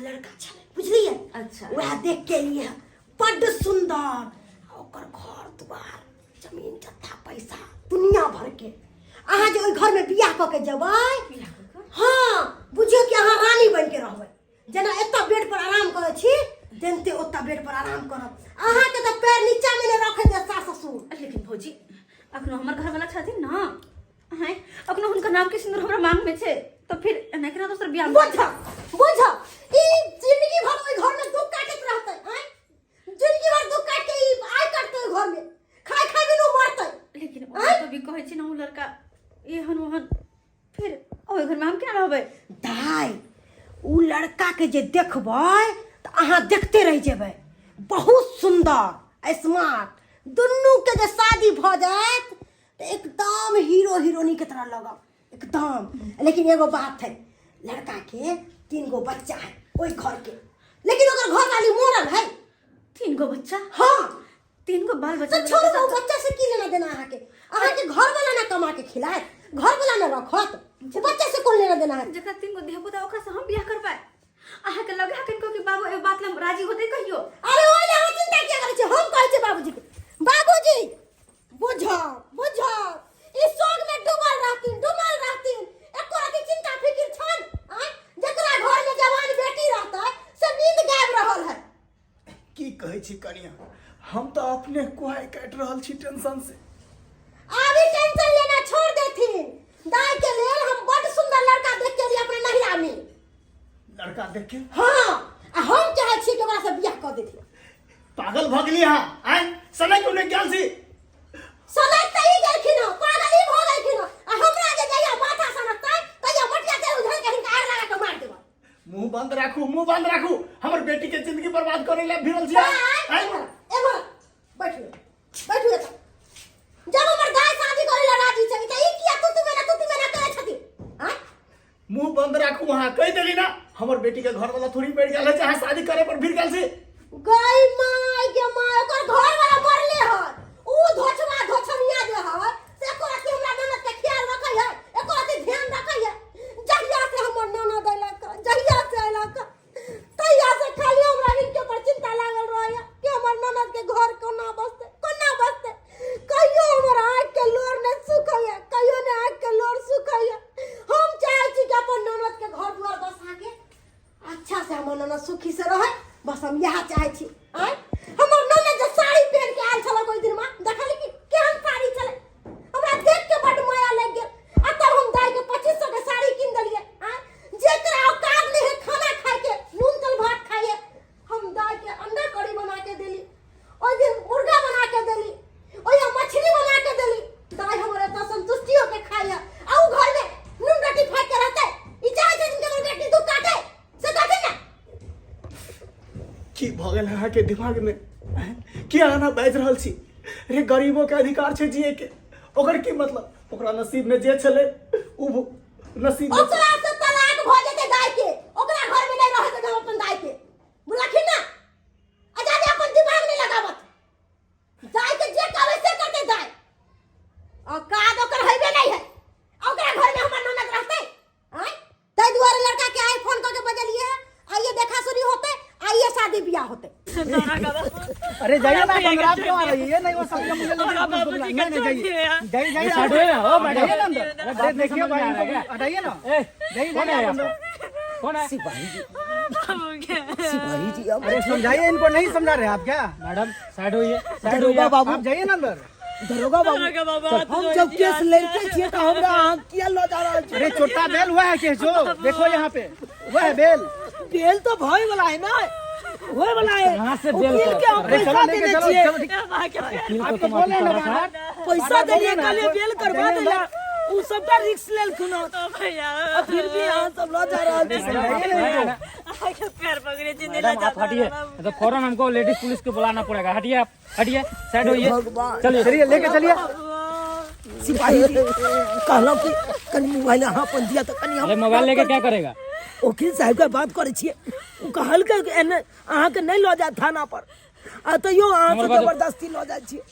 लड़का छलै बुझलियै। अच्छा। वएह देख के एलियै हँ, बड्ड सुन्दर आ ओकर घर दुआर जमीन जत्था पैसा दुनिया भर के। अहाँ जे ओहि घर में बियाह कऽ के जेबै, बियाह कऽ के? हाँ, बुझियौ कि अहाँ रानी बनि के रहबै। जेना एतऽ बेड पर आराम करै छी तेनते ओतऽ बेड पर आराम करब। अहाँके तऽ पैर नीचा में नहि रखै देत सास ससुर। अरे लेकिन भौजी, अखनो हमर घरवाला छथिन ना, हैं अखनो हुनकर नाम के सिंदूर हमरा मांग में छै, तो फिर एना केना दोसर बियाह में? बुझ बुझ, ई जिंदगी भर ओहि घर में दुख काटैत रहतै। हैं जिंदगी भर दुख काट के ई आय काटतै, ओहि घर में खाय खाय बिनु मरतै। लेकिन ओ तो भी कहै छी ना ओ लड़का एहन ओहन, फिर ओहि घर में हम केना रहबै? दाइ, उ लड़का के जे देखबै तऽ अहाँ देखते रहि जेबै। बहुत सुन्दर, स्मार्ट। दुनू के जे शादी भऽ जायत तऽ एकदम हीरो हीरोनी के तरह लगब एकदम। लेकिन एगो बात है, लड़का के 3 गो बच्चा है ओहि घर के, लेकिन ओकर घर वाली मरल है। 3 गो बच्चा? हाँ। 3 गो बाल बच्चा। तो छोड़ू, वो बच्चा से की लेना देना अहाँके? अहाँके घर वाला ना कमा के खिलायत, घर वाला ना रखत, वो बच्चा से कोन लेना देना है? जकरा 3 गो धिया पुता ओकरा से हम बियाह करबै? अहाँके लगे है किनको कि बाबू एहि बात लए राजी होतै कहियो? अरे ओहि लए अहाँ चिंता किया करै छी? हम कहै छी बाबूजी के, बाबूजी बुझ बुझ, ई शोक में डूबल रहथिन, डूबल रहथिन, एको रति चिंता फिकिर छन? आँय, जकरा घर में जवान बेटी रहतै से नींद गायब रहल है। की कहै छी कनिया, हम तऽ अपने कुहाइ काटि रहल छी टेंशन से। अभी टेंशन लेना छोड़ देथिन। दाई के लेल हम बड़ सुंदर लड़का देख के लिए अपना नहिरा में। लड़का देख के? हाँ, आ हम चाहे छी कि ओकरा से बियाह कऽ देथिन। पागल भऽ गेली अहाँ? आँय, समय क्यों नहि गेल छी? सनक तऽ ई गेलखिन हँ, पागल ई भऽ गेलखिन हँ। आ हमरा जे जहिया माथा सनकतै तहिया मटिया तेल उझल के हिनका आग लगा के मारि देबै। मुंह बंद राखू, मुंह बंद राखू, हमर बेटी के जिंदगी बर्बाद करे ला भिड़ल छी। आँय? एम्हर बैठू, बैठू एतऽ। जब हमर दाय शादी करे ला राजी छै तऽ ई किया तू तू मेरा तू तू मेरा करै छथिन? आँय, मुंह बंद राखू अहाँ, कहि देली ना। हमर बेटी के घर वाला थोड़ी बैठ गेल है जे अहाँ शादी करे पर भिड़ गेल छी। गई माय गे माय, ओकर घर वाला मरले हन। ऊ धोछवा धोछनिया जे है से एको रत्ती हमरा ननद के ख्याल रखै है, एको रत्ती ध्यान रखै है? जहिया से हमर ननद अयलक, जहिया से अयलक तहिया से खाली हमरा हिनके पर चिंता लागल रहैया कि हमर ननद के घर कोना बसतै, कोना बसतै। कहियो हमर आँखि के लोर नहि सुखैया, कहियो नहि आँखि के लोर सुखैया। हम चाहै छी कि अपन ननद के घर दुआर बसा के अच्छा से हमर ननद सुखी से रहे, बस हम इएह चाहै छी। आँय, हमर ननद जे साड़ी पहिन के आयल छलै ओहि दिनमा, देखली कि केहन साड़ी छलै, हमरा देख के बड्ड माया लागि गेल। आ तब हम दाइ के 2500 के साड़ी कीन देलियै। आँय, जेकरा औकात नहि है खाना खाय के, नून तेल भात खाइए, हम दाइ के अंडा करी बना के देली, ओहि दिन मुर्गा बना के देली, ओहि मछली बना के देली। दाइ हमर एतऽ संतुष्टि होके खाइए आ उ घर में नून रोटी फाटि के रहतै। ई चाहै छथिन कि हमर बेटी दुख काटे, से कहथिन ने। की भऽ गेल अहाँके दिमाग में? की अहाँ बाजि रहल छी? रे, गरीबो के अधिकार छै जिए के। ओकर की मतलब? ओकरा नसीब में जे छलै उ नसीब में। ओकरा से तलाक भऽ जेतै दाइ के, ओकरा घर में नहि रहै देबै हम अपन दाइ के। बुझलखिन ना? आ जादे अपन दिमाग नहि लगाबत। दाइ के जे कहबै से करतै दाइ। औकात ओकर हेबे नहि है, ओकरा घर में हमर ननद रहतै? आँय, ताहि दुआरे लड़का के आइ फोन करके बजलिए है, आइए देखा सुनी होते, आइए शादी बियाह होते। अरे जाइए ना, अंदर आप क्यों आ रही है? नहीं वो सब मुझे लेके आप उसको बुला- नहीं नहीं, जाइए जाइए जाइए, साइड होइए ना, ओ मैडम। हटाइए ना अंदर। अरे अरे बात नहीं देखिए समझ में भाई, आ रहा है इनको क्या? हटाइए ना। ए, जाइए कौन जाइए है आप अंदर। आपका? कौन है? सिपाही जी, सिपाही जी, अब अरे समझाइए इनको, नहीं समझा रहे आप क्या? मैडम साइड होइए, साइड होइए। दरोगा बाबू, आप जाइए ना अंदर। दरोगा बाबू, हम जब केस लड़ते छियै तऽ हमरा अहाँ किया लऽ जा रहल छी? अरे छोटा बेल हुआ है केस जो देखो यहाँ पे हुआ है बेल। बेल तो भय वाला है ना, होय वाला है। कहाँ से बेल वकील के हम अरे पैसा चलो लेके देने चलो, छियै। चलो ठीक। वकील को आपको तुम बोले अथी ना कर रखा है। बार-बार। पैसा देलियै, ना, कहलियै बेल करवा जाइए देला, अंदर। उ सबटा रिस्क लेलखुन हन। आ फिर भी अहाँ सब लऽ जा रहल छी। समझाइए ना इनको। मैडम आप हटिए, तो फौरन हमको लेडीज पुलिस को बुलाना पड़ेगा। हटिए आप, हटिए, साइड होइए, चलिए चलिए लेके चलिए। सिपाही जी, कहलहुँ कि कनि मोबाइल अहाँ अपन दिअ तऽ कनि हम अरे मोबाइल लेके क्या करेगा? वकील साहब के बात करै छियै। ओ कहलकै कि एने अहाँके नहि लऽ जायत थाना पर, आ तैयो अहाँ हमर से बात- जबरदस्ती लऽ जाइ छियै।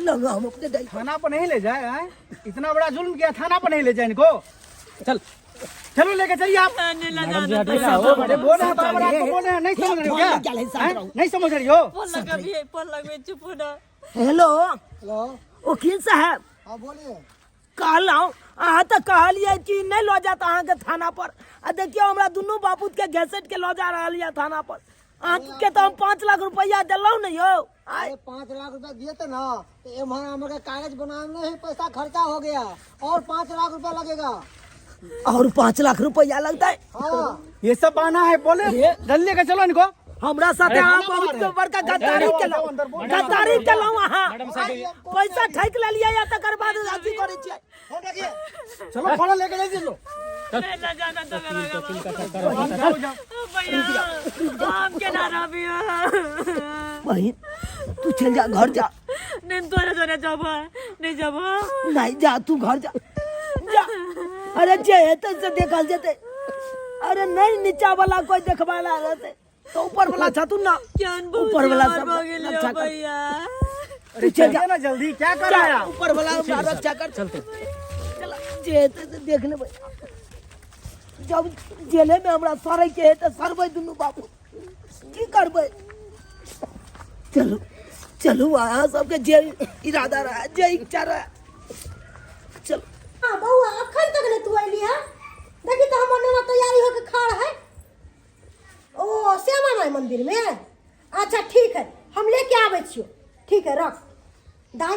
लग हम अपने डाल थाना पर नहीं ले जाए हैं? इतना बड़ा जुल्म किया, थाना पर नहीं ले जाए इनको। चल। चलो लेके चलिए आप। मैडम जी हटिए ना हो। अरे बोल रहे हैं बार बार आपको बोल रहे हैं, नहीं समझ रहे हो क्या? हैं? नहीं समझ रही हो? हेलो वकील साहब। हाँ बोलिए। कहलहुँ अहाँ तऽ कहलियै कि नहि लऽ जायत अहाँके थाना पर, आ देखियौ हमरा दुनू बापूत के घसैट के लऽ जा रहल यऽ थाना पर। अहाँके तऽ हम 5 लाख रुपैआ देलहुँ ने यौ। अरे 5 लाख रुपया दिए थे ना, तो ये महीना हमारे कागज बनाने में ही पैसा खर्चा हो गया, और 5 लाख रुपया लगेगा। और 5 लाख रुपया लगता है? हाँ। ये सब बहाना है, बोले जल्दी लेके चलो इनको। हमरा साथे अहाँ बहुत बड़का गद्दारी केलहुँ, गद्दारी केलहुँ अहाँ। पैसा ठकि लेलियै या तकर बाद अथी करै छियै। फोन रखिए। चलो फौरन लेके जाइए लो। बहिन तू चल जा, घर जा। नहीं तोरा जोरे जाबो, नहीं जाबो। नहीं जा, तू घर जा, जा। अरे जे हेतै से देखल जेतै। अरे नहीं नीचा वाला कोई देखबा ला रहतै तो ऊपर वाला छथुन ना, ऊपर वाला सब रक्षा कर। अरे तू चल जा चलिए ना जल्दी, क्या कर रहा है आप? ऊपर वाला हमरा रक्षा कर। चलते चल, जे हेतै से देख लेबै। जब जेले में हमरा सड़ै के हेतै सड़बै दुनू बाबू, की करबै? चलू चलू, अहाँ सबके जे इरादा रहे, जे इच्छा रहे, चलू। हाँ बौआ, अखन तक नहीं तू अयली है? देखी तो हमर ननद तैयारी होके खड़ा है। ओ श्यामा माई मंदिर में। अच्छा ठीक है, हम लेके आबै छियो। ठीक है रख दाय,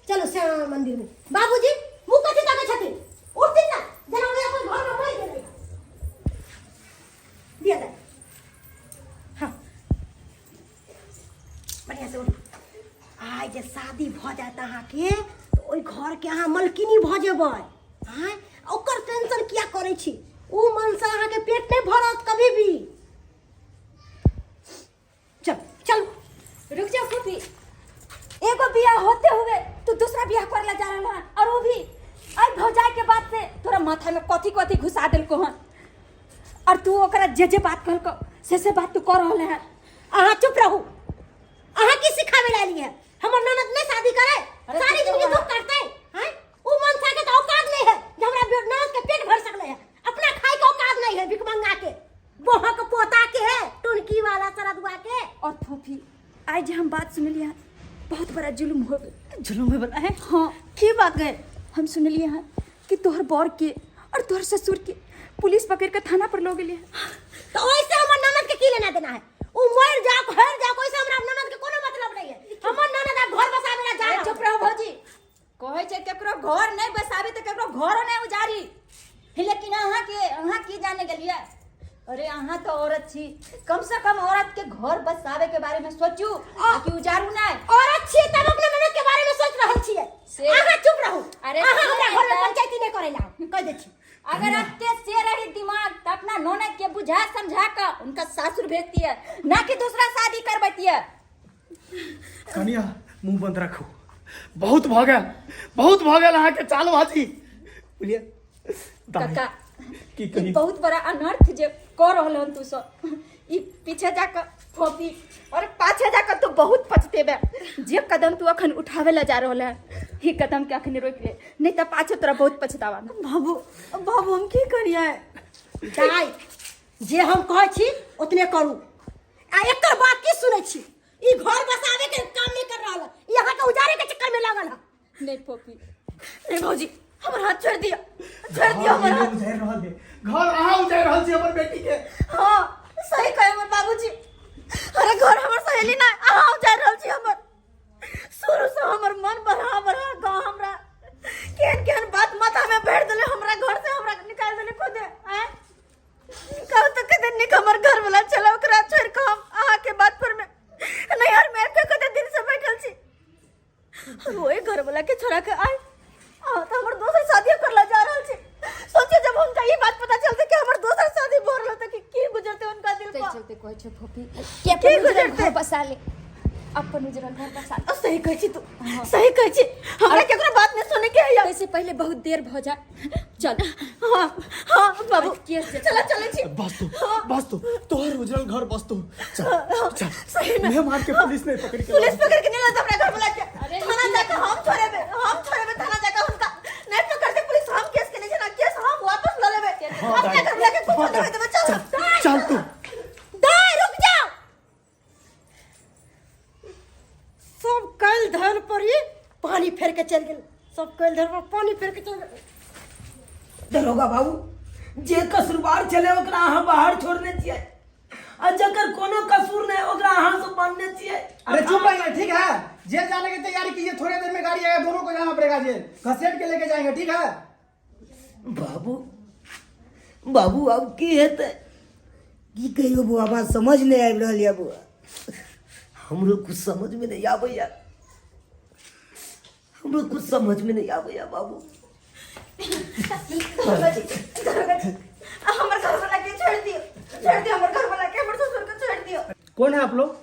चलो श्यामा माई मंदिर में। बाबूजी मुँह कथी तकै छथिन? उठथिन ना, जेना होइए कोई घर में मरि गेलै। दिया दाय। हाँ बढ़िया से उठ। आइ जे शादी भऽ जायत अहाँके तऽ ओहि घरके अहाँ मलकिनी भऽ जेबै। आँय ओकर टेंशन किया करै छी? ओ मनसँ अहाँके पेट नहि भरत कभी भी। चल चल। रुक जा फूफी, एगो बियाह होते हुए तू दूसरा बियाह कर ला जा रहल हन, और वो भी आई भौजाई के बात से तोरा माथा में कथी कथी घुसा देलको हन, और तू ओकरा जे जे बात कहलको से बात तू कर रहल हन। अहाँ चुप रहू, अहाँ की सिखावे ला है? हमर ननद नहीं शादी करे, अरे सारी चुप जिंदगी रहो। दुख काटते हैं। उ मनसा के तो औकात नहीं है जे हमरा ननद के पेट भर सकले है, अपना खाए के औकात नहीं है भिखमंगा के, बोहक पोता के है, टुनकी वाला सरदुआ के। और फूफी आज जे हम बात सुनलिए हन बहुत बड़ा जुल्म हो गेल। जुल्म होय वाला है? हाँ। की बात गए? हम सुनलिए हन कि तोहर बर के और तोहर ससुर के पुलिस पकड़ के थाना पर लो गेलिए। तो ऐसे हमर ननद के की लेना देना है? उ मर जाओ हर जाओ, ऐसे हमरा ननद के कोनो मतलब नहीं है। हमर ननद अब घर बसावे ला जा अरे चुप रहो भौजी, कहै छै केकरो घर नहीं बसाबी तऽ केकरो घरो नहीं उजारी, लेकिन अहाँ के अहाँ की जाने गेलियै? अरे अहाँ तो औरत छी, कम से कम औरत के घर बसावे के बारे में सोचू आ कि उजारू नहीं। औरत छी तब अपना ननद के बारे में सोच रहल छियै। अहाँ चुप रहू, अरे अहाँ हमरा घर में से पंचायती नहीं करे ला कह दै छी। अगर अत्ते से रही दिमाग तो अपना ननद के बुझा समझा कर उनका सासुर भेजती है, ना कि दूसरा शादी करबती है। कनिया मुंह बंद रखू, बहुत भऽ गेल, बहुत भऽ गेल अहाँके चालबाजी। बुझलियै दाइ, काका की ई कही? बहुत बड़ा अनर्थ जे कर रहल हन तू सब, ई पीछे जाकर फोपी और पाछे जाकर तू बहुत पछतेबे। जे कदम तू अखन उठावे ला जा रहल है, ई कदम के अखन रोक ले, नहीं तो पाछे तोरा बहुत पछतावा। बाबू बाबू हम की करिए? दाइ जे हम कहै छी ओतने करू, आ एकर बात की सुनै छी? ई घर बसावे के काम नहीं कर रहल है, ई अहाँके उजाड़े के चक्कर में लागल है। नहीं फोपी, नहीं भौजी, हमर हाथ छोड़ दिया, छोड़ दिया हमर हाथ। उजाड़ि रहल है घर, अहाँ उजाड़ि रहल छी हमर बेटी के। हाँ सही कहे हमर बाबूजी, अरे घर हमर सहेली ना अहाँ उजाड़ि रहल छी हमर। शुरू से हमर मन बढ़ा बढ़ा गाँव हमरा केहन केहन बात माथा में भरि देले, हमरा घर से हमरा निकाल देले खुदे। आँय कहू तो कते नीक हमर घर वाला छलै, ओकरा छोड़ि कऽ हम अहाँके बात पर में नैहर में आबि कऽ कते दिन से बैठल छी। हम ओहि घर वाला के छोड़ा के आय अहाँ तऽ हमर दोसर शादी करला जा रहल छी। सोचियो जब हुनका ई बात पता चलतै कि हमर दोसर शादी भऽ रहल तऽ की गुजरतै हुनका दिल तै पर? चलते कहै छै फोफी कि की अपन उजरल गुजरतै? घर बसा ले, अपन उजरल घर बसा ले। सही कहै छी तू, सही कहै छी, हमरा केकरो बात नहीं सुने के है। तैसे पहले बहुत देर भ जा, चल। हाँ हाँ बाबू, केस जे- चला चले छी। बस तू, बस तू, तोहर उजरल घर बस तू। चल चल। सही में। मैं मार के पुलिस नहीं पकड़ के पुलिस पकड़ के नहीं लाता हमरा घर बुला के। अरे थाना जाकर हम छोड़ेबे, हम छोड़ेबे थाना जाकर उनका नहीं पकड़ते पुलिस, हम केस के नहीं ना, केस हम वापस ल लेबे। कुछो नहीं होते चल चल तू। दाई रुक जाओ। सब कैल धन पर ही पानी फेर के चल गेल, सब कैल धन पर पानी फेर के चल गेल। दरोगा बाबू जे कसूरवार छलै ओकरा अहाँ बाहर छोड़ने छियै आ जकर कोनो कसूर नहीं ओकरा अहाँ सब मानने छियै। अरे चुप रहिए, ठीक है? जेल जाने की तैयारी कीजिए, थोड़ी देर में गाड़ी आएगा, दोनों को जाना पड़ेगा जेल, घसीट के लेके जाएंगे, ठीक है? बाबू बाबू अब की हेतै? की कहियो बौआ, बात समझ नहीं आबि रहल यऽ बौआ, हमरो कुछ समझ में नहीं आबैया, हमरो कुछ समझ में नहीं आबैया बाबू। दरोगा जी, दरोगा जी, हमर घर वाला के छोड़ दियो, छोड़ दियो हमर घर वाला के, हमर ससुर के छोड़ दियो। कौन है आप लोग?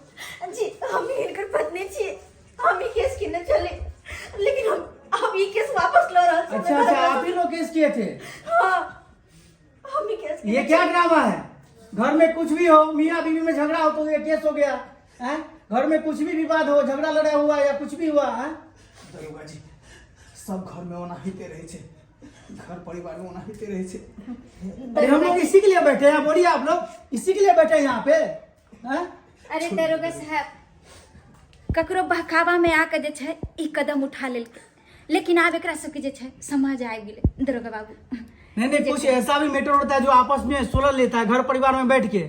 जी हम ही हिनकर पत्नी छी, हम ही केस किने चले, लेकिन हम ई केस वापस ल रहल छी। अच्छा अच्छा, आप ही लोग केस किए थे? हाँ, हम ही केस ये क्या ड्रामा है? घर में कुछ भी हो, मियाँ बीवी में झगड़ा हो तो ये केस हो गया है? घर में कुछ भी विवाद हो, झगड़ा लड़ाई हुआ या कुछ भी हुआ है? दरोगा जी सब घर में ओनाहिते रहै छै, घर परिवार में ओनाहिते रहै छै। अरे हम लोग इसी के लिए बैठे हैं, बोलिए आप लोग इसी के लिए बैठे हैं यहाँ पे हैं? अरे दरोगा साहब ककरो बहकावा में आके जे छै ई कदम उठा लेलकै, लेकिन आब एकरा सबके जे छै समझ आबि गेलै दरोगा बाबू। नहीं नहीं, कुछ ऐसा भी मैटर होता है जो आपस में सुलझ लेता है घर परिवार में बैठ के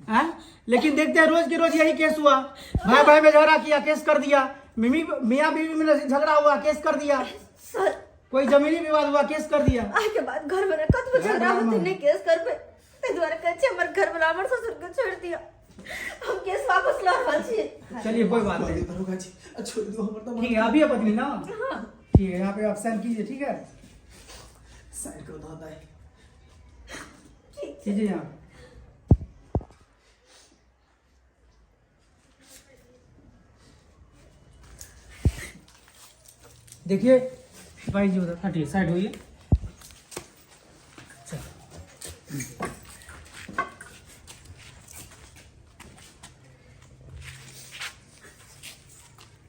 हैं? लेकिन देखते हैं रोज के रोज यही केस हुआ, भाई भाई में झगड़ा किया केस कर दिया, मिमी मियाँ बीवी में झगड़ा हुआ केस कर दिया, सर कोई जमीनी विवाद हुआ केस कर दिया। आइ के बाद घर में कतबो झगड़ा होते नहीं केस करबे, ताहि दुआरे कहै छी हमर घर वाला हमर ससुर के छोड़ि दिअ, हम केस वापस ल रहल छी। चलिए कोई बात नहीं दरोगा जी छोड़ दो हमर तो। ठीक है, अभी है पत्नी ना? ठीक है, यहाँ पे आप साइन कीजिए, ठीक है? साइन कर दो दाई। कीजिए यहाँ। देखिए भाई जी उधर हटिए, साइड होइए।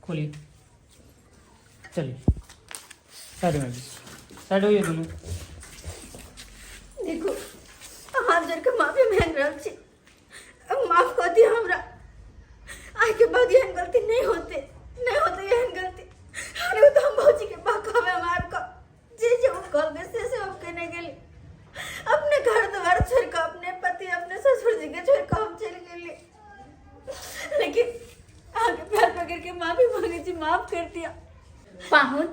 खोलिए, चलिए साइड में, साइड होइए दोनों। देखो हाथ जोड़ के माफी मांग रहल छी, माफ कर दिया हमरा, आइ के बाद एहन गलती नहीं होते, नहीं होते एहन गलती। अरे वो तो हम भौजी के बहकावे में आबि कऽ जे जे ओ कहलकै से से हम केने गेली, अपने घर द्वार छोड़ि कऽ अपने पति अपने ससुर जी के छोड़ि कऽ हम चलि गेली, लेकिन अहाँके पैर पकड़ के माफी मांगे छी, माफ कर दिया। पाहुन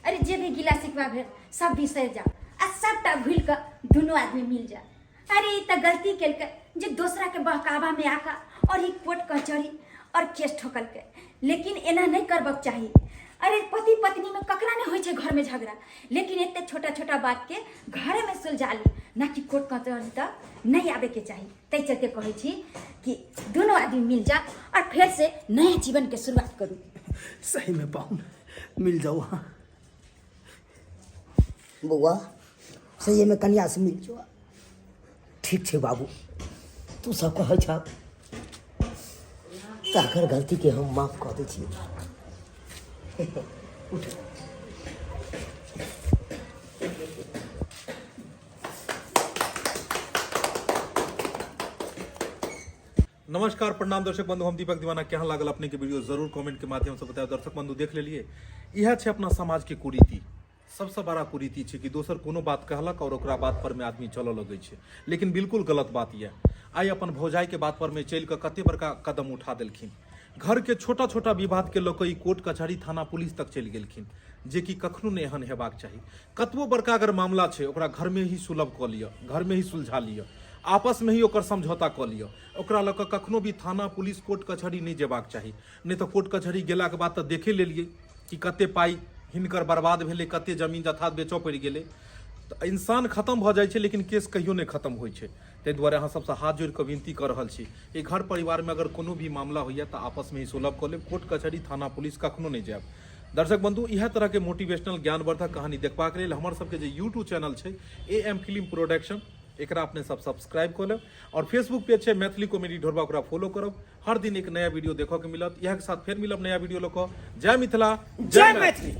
अरे जे भी गिला सिकवा भेल सब बिसरि जाओ आ सबटा भूलि कऽ दुनू आदमी मिल जाओ। अरे ई तऽ गलती केलकै जे दोसरा के बहकावा में आकर और ई कोर्ट कचहरी और केस ठोकलकै, लेकिन एना नहीं करबक चाही। अरे पति पत्नी में ककरा नहीं होइ छै घर में झगड़ा, लेकिन एते छोटा छोटा बात के घरे में सुलझा ली, ना कि कोर्ट कचहरी तक नहीं आबे के चाही। ताहि चलते कहै छी कि दुनू आदमी मिल जा और फेर से नया जीवन के शुरुआत करू। सही में पाहुन मिल जाओ। हाँ बौआ सही में कन्या से मिल जाओ। ठीक छै बाबू, तू सब कहै छह तकर गलती के हम माफ कऽ दै छियै। उठ। नमस्कार प्रणाम दर्शक बंधु, हम दीपक दीवाना। केहन लागल अपने के वीडियो जरूर कमेंट के माध्यम से बताओ। दर्शक बंधु देख लेलिए, इएह छै अपना समाज के कुरीति। सबसँ बड़ा कुरीति छै कि दोसर कोनो बात कहलक और ओकरा बात पर में आदमी चलऽ लगै छै, लेकिन बिल्कुल गलत बात यऽ। आइ अपन भौजाई के बात पर में चलि कऽ कते बड़का कदम उठा देलखिन। घर के छोटा छोटा विवाद के लऽ कऽ ई कोर्ट कचहरी थाना पुलिस तक चलि गेलखिन, जे कि कखनो नहि एहन हेबाक चाही। कतबो बड़का अगर मामला छै ओकरा घर में ही सुलभ कऽ लिअ, घर में ही सुलझा लिअ, आपस में ही ओकर समझौता कऽ लिअ। ओकरा लऽ कऽ कखनो भी थाना पुलिस कोर्ट कचहरी नहि जेबाक चाही, नहि तऽ कोर्ट कचहरी गेलाके बाद तऽ देखे लेलियै कि कते पाइ हिनकर बर्बाद भेलै, कते जमीन जथा बेचऽ पड़ि गेलै। तऽ इंसान खतम भऽ जाइ छै लेकिन केस कहियो नहि खतम होइ छै। ताहि दुआरे अहाँ सबसँ हाथ जोड़ि कऽ विनती कऽ रहल छी कि घर परिवारमे अगर कोनो भी मामला होइए तऽ आपसमे ही सुलभ कऽ लेब, कोर्ट कचहरी थाना पुलिस कखनो नहि जायब। दर्शक बंधु, इएह तरहके मोटिवेशनल ज्ञानवर्धक कहानी देखबाक लेल हमर सबके जे यूट्यूब चैनल छै ए एम फिल्म प्रोडक्शन, एकरा अपने सब सब्सक्राइब कऽ लेब और फेसबुक पेज छै मैथिली कॉमेडी ढोरबा, ओकरा फॉलो करब। हर दिन एक नया वीडियो देखऽ के मिलत। इएह के साथ फेर मिलब नया वीडियो लऽ कऽ। जय मिथिला, जय मैथिली।